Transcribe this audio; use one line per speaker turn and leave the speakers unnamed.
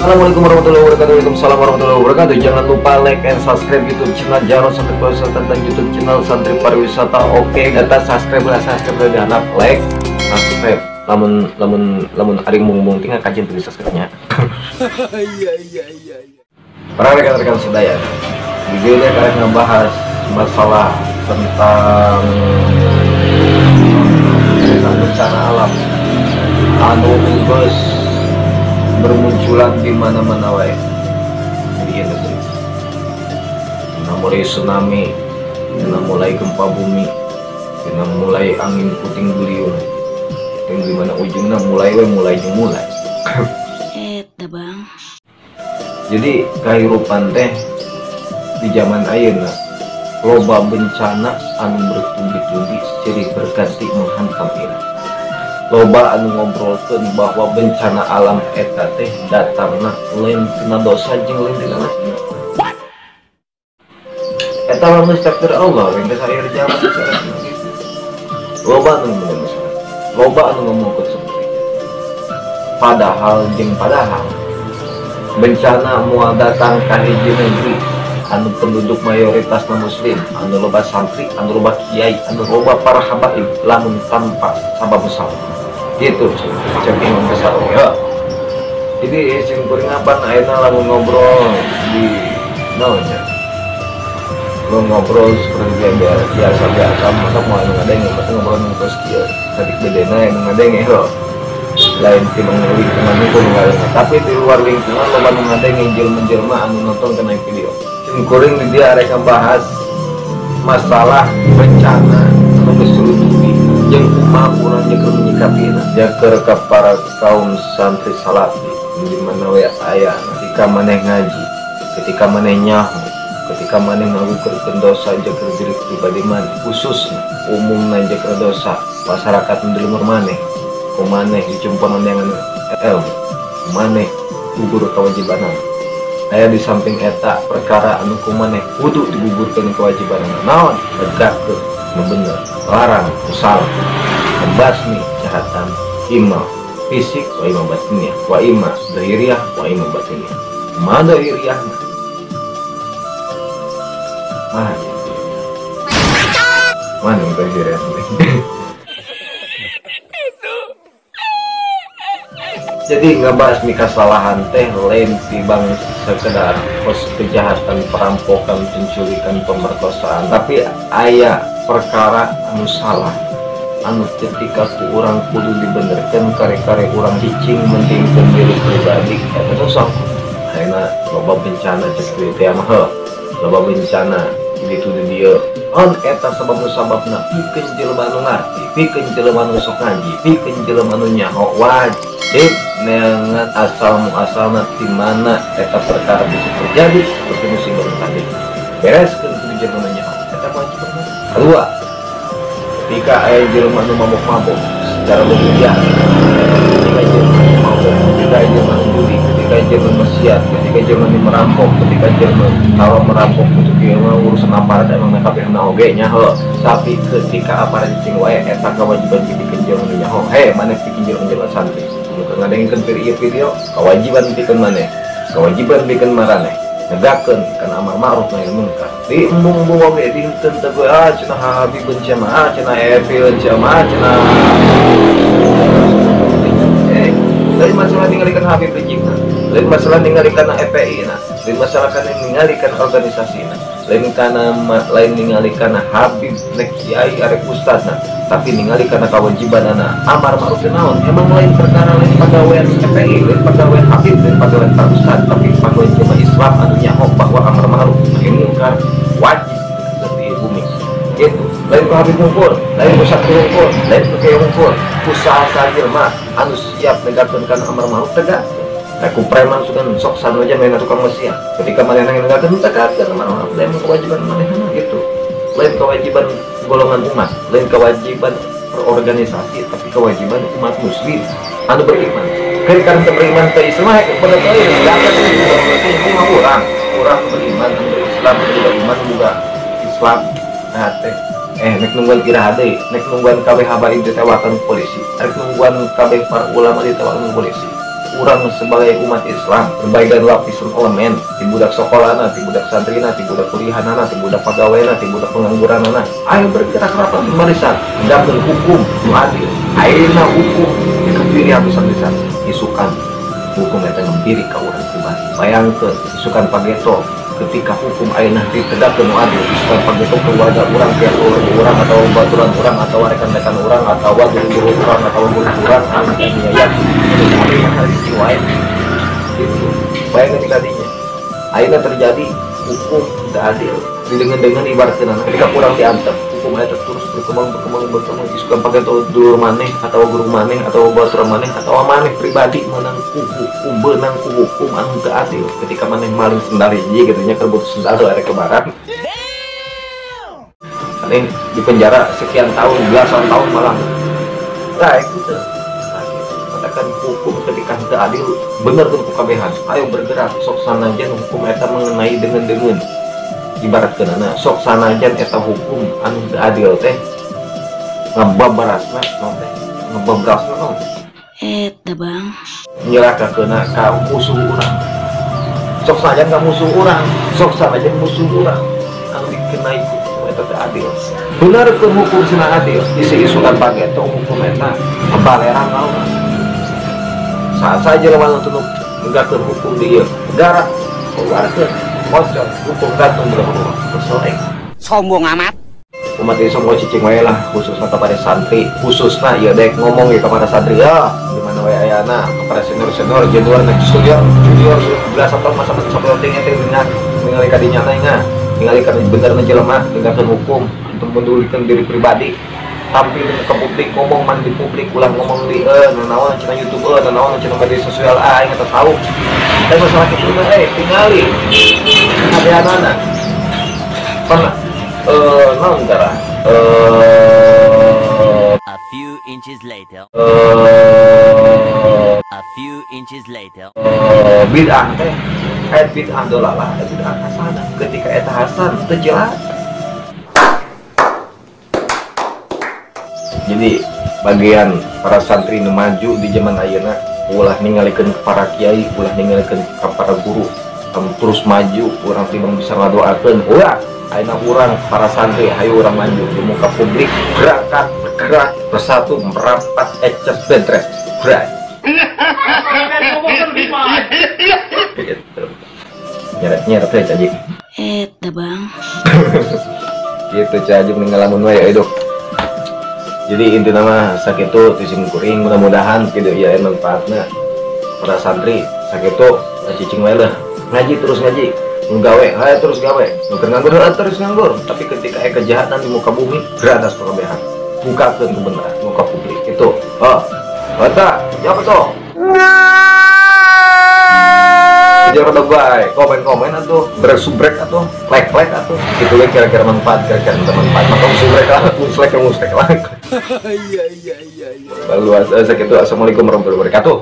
Assalamualaikum warahmatullahi wabarakatuh. Waalaikumsalam warahmatullahi wabarakatuh. Jangan lupa like and subscribe YouTube channel Jarod Santri Pariwisata dan YouTube channel Santri Pariwisata. Oke, data subscribe lah, subscribe dan like, subscribe. Lamun lamun lamun ari mung-mung tinggal kajian tulis subscribe-nya.
Iya.
Para rekan-rekan sedaya, di video kalian ngebahas masalah tentang bencana alam anu geus bermunculan di mana-mana wae di negeri. Dina mulai tsunami, dina mulai gempa bumi, dina mulai angin puting beliung, yang di mana ujungnya mulai we mulai jeung mulai.
Eta bang.
Jadi kehidupan teh di zaman ayeuna loba bencana anu bertubi-tubi silih berganti menghantam ieu. Loba anu ngobrolkeun bahwa bencana alam eta teh datangna lain tina dosa jeung lain tina nasib. Eta mah geus takdir Allah geus akhir zaman geus gitu. Loba anu ngomong masalah. Loba anu ngomongkeun seperti itu. Padahal jeung padahal bencana moal datang ka hiji negeri anu penduduk mayoritas muslim, anu loba santri, anu loba kiai, anu loba para habaib lamun tanpa sabab musabab. Gitu cek Imam Besar ya. Jadi sing kuring apa ayeuna lamun ngobrol di naon nya, lo ngobrol seperti biasa-biasa masa mau anu ngadenge, masa ngobrol nu geus kieu sadik bedena anu ngadenge heuh. Lain ti lingkungan itu ngadenge, tapi di luar lingkungan loba nu ngadenge jelema-jelema anu nonton kana video. Sing kuring di dia arek bahas masalah bencana anu geus tubi jeung kumaha urang jeung menyikapina. Jaker ka para kaum santri salafi di mana we aya ketika maneh ngaji, ketika maneh nyaho, ketika maneh ngagukurkeun dosa jaker diri pribadi maneh, khususna umumna jaker dosa masyarakat nu di lembur maneh, ku maneh dicumponan dengan ilmu, ku maneh gugur kewajibanana. Aya di samping eta perkara anu ku maneh kudu digugurkeun kewajibanana. Naon? Tegakkeun nu bener, larang nu salah, membasmi kejahatan ima fisik wa ima batinnya, wa ima zahiriah wa ima batinnya. Kumaha zahiriahna? Mana? Mana zahiriah? Jadi ngebahas kesalahan teh lain tibang sekedar pos kejahatan, perampokan, penculikan, pemerkosaan, tapi aya perkara anu salah anu ketika ku urang kudu dibenerkeun, kare-kare urang cicing mentingkeun diri pribadi eta dosa. Ayeuna loba bencana cek teh mah heuh, loba bencana ditu di dieu. On eta sabab nu sababna pikeun jelema anu ngarti, pikeun jelema anu sok ngaji, pikeun jelema anu nyaho wajib neangan asal muasalna di mana eta perkara bisa terjadi seperti musibah tadi. Bereskeun kudu jelema nu nyaho eta kewajiban. Kedua, ketika aya jelema anu mabok-mabok secara berlebihan, ketika jelema anu mabok, ketika jelema anu judi, ketika jelema maksiat, ketika jelema anu merampok, ketika jelema kalau merampok untuk ieu mah urusan aparat emang kabehna oge nya heuh. Tapi ketika aparat cicing wae eta kewajiban pikeun jelema nu nyaho. Heh, maneh pikeun jelema santri nu keur ngadengkeun ieu video, kewajiban pikeun maneh, kewajiban pikeun maraneh negakeun kana amar ma'ruf nahi munkar. Di embung-embung oge dinten teh gue ah cenah Habib cenah ah cenah Epi cenah cenah lain masalah ningalikeun Habib Rizieq-na, lain masalah ningalikeun FPI na, lain masalah kana ningalikeun organisasi na, lain kana lain ningalikeun Habib rek kiai arek ustaz na, tapi ningali kana kewajibanana amar ma'ruf naon. Emang lain perkara lain pagawean FPI, lain pagawean Habib, lain pagawean Pak Ustaz, tapi pagawean cuma Islam anu nyaho bahwa amar ma'ruf nahi munkar wajib di bumi gitu. Lain ku Habib ngumpul, lain ku Sakti ngumpul, lain ku kiai ngumpul, usaha jelema anu siap negakeun kana amar ma'ruf tegak. Nah, ku preman sugan sok sanu aja main tukang maksiat. Ketika manehna negakeun tegakkeun amar ma'ruf, lain kewajiban manehna gitu. Lain kewajiban golongan umat, lain kewajiban perorganisasi, tapi kewajiban umat muslim anu beriman. Karena beriman ke Islam kepada tauhid, berarti mah urang beriman anu berislam juga iman juga Islam. Nah teh nek nungguan iraha deui, nek nungguan kabeh habaib ditewakan polisi, nek nungguan kabeh para ulama ditewakan polisi. Urang sebagai umat Islam berbagai lapisan elemen di budak sekolahna, di budak santrina, di budak kuliahanana, di budak pegawaiana, di budak pengangguranana. Ayo bergerak rapat barisan tegakkeun hukum nu adil. Ayeuna hukum dikebiri habis-habisan. Isukan hukum eta ngempiri ka urang pribadi. Bayangkeun isukan pageto ketika hukum ayeuna ditegakkeun nu adil, isukan pageto keluarga urang, pihak keluarga urang atau baturan urang atau rekan-rekan urang atau guru urang atau guru urang anu aniaya gitu. Bayangkan tadinya ayeuna terjadi hukum tidak adil didengen-dengen ibaratkeun ketika kurang diantep hukum eta terus berkembang isukan pageto dulur maneh atau guru maneh atau baturan maneh atau maneh pribadi menang ku hukum beunang ku hukum anu teu adil. Ketika maneh maling sendal hiji gitu nya keur sendal arek lebaran maneh di penjara sekian tahun, belasan tahun malah. Nah itu teh katakan hukum ketika teu adil bener tuh ku kabehan. Ayo bergerak sok sanajan hukum eta mengenai dengan ibaratkeunana sok sanajan eta hukum anu teu adil teh ngebabarasna naon teh ngebabrasna naon teh
eta bang
nyerakakeunna ka musuh urang. Sok sanajan ka musuh urang, sok sanajan musuh urang anu dikenai hukum eta teu adil. Benerkeun hukum cenah adil, isi-isukan pageto hukum eta ngebalerang ka urang. Saat saja lawan untuk negakkeun hukum di ieu negara keluarkeun bocor hukum gantung berapa kesel
sombong amat.
Umat Islam mau cicing wae lah, khususnya kepada santri, khususnya ya dek ngomong ya kepada santri ya gimana wae ayana kepada senior-senior junior junior junior belasan tahun masa penting teh ningali ka dinya teh ningali ka bener na jelema negakkeun hukum untuk mendulikan diri pribadi, tampil ke publik ngomong man di publik ulah ngomong di nanaon cenah YouTube nanaon cenah media sosial aing eta tahu. Tapi masalah kitu mah tingali kabehanana pernah naon tara
A few inches later. A few inches later.
Bid'ah teh ayat bid'ah dolalah bid'ah hasanah. Ketika eta hasan teu jelas. Jadi bagian para santri nu maju di zaman ayeuna ulah ningalikeun ka para kiai, ulah ningalikeun ka para guru, kamu terus maju, urang timbang bisa ngadoakeun. Ulah ayeuna urang para santri hayu urang maju di muka publik, gerakan bergerak bersatu merapat eces bentres. Gerak. Gitu. Nyeret-nyeret ya cajik.
Eta bang.
Gitu cajik ngalamun wae hidup. Jadi inti nama sakitu tising kuring mudah-mudahan video ieu aya manfaatna para santri sakitu cicing wae lah ngaji terus ngaji nu gawe hae terus gawe nu keur nganggur hae terus nganggur. Tapi ketika aya kejahatan di muka bumi beratas kabehan bukakeun kebenaran muka publik itu. Oh eta jawab tuh jangan rada bae komen-komen atuh bersubrek atuh like-like atuh gitu we kira-kira manfaat kira-kira manfaat maka subrek lah muslek lah.
Iya.
Lalu sakitu assalamualaikum warahmatullahi wabarakatuh.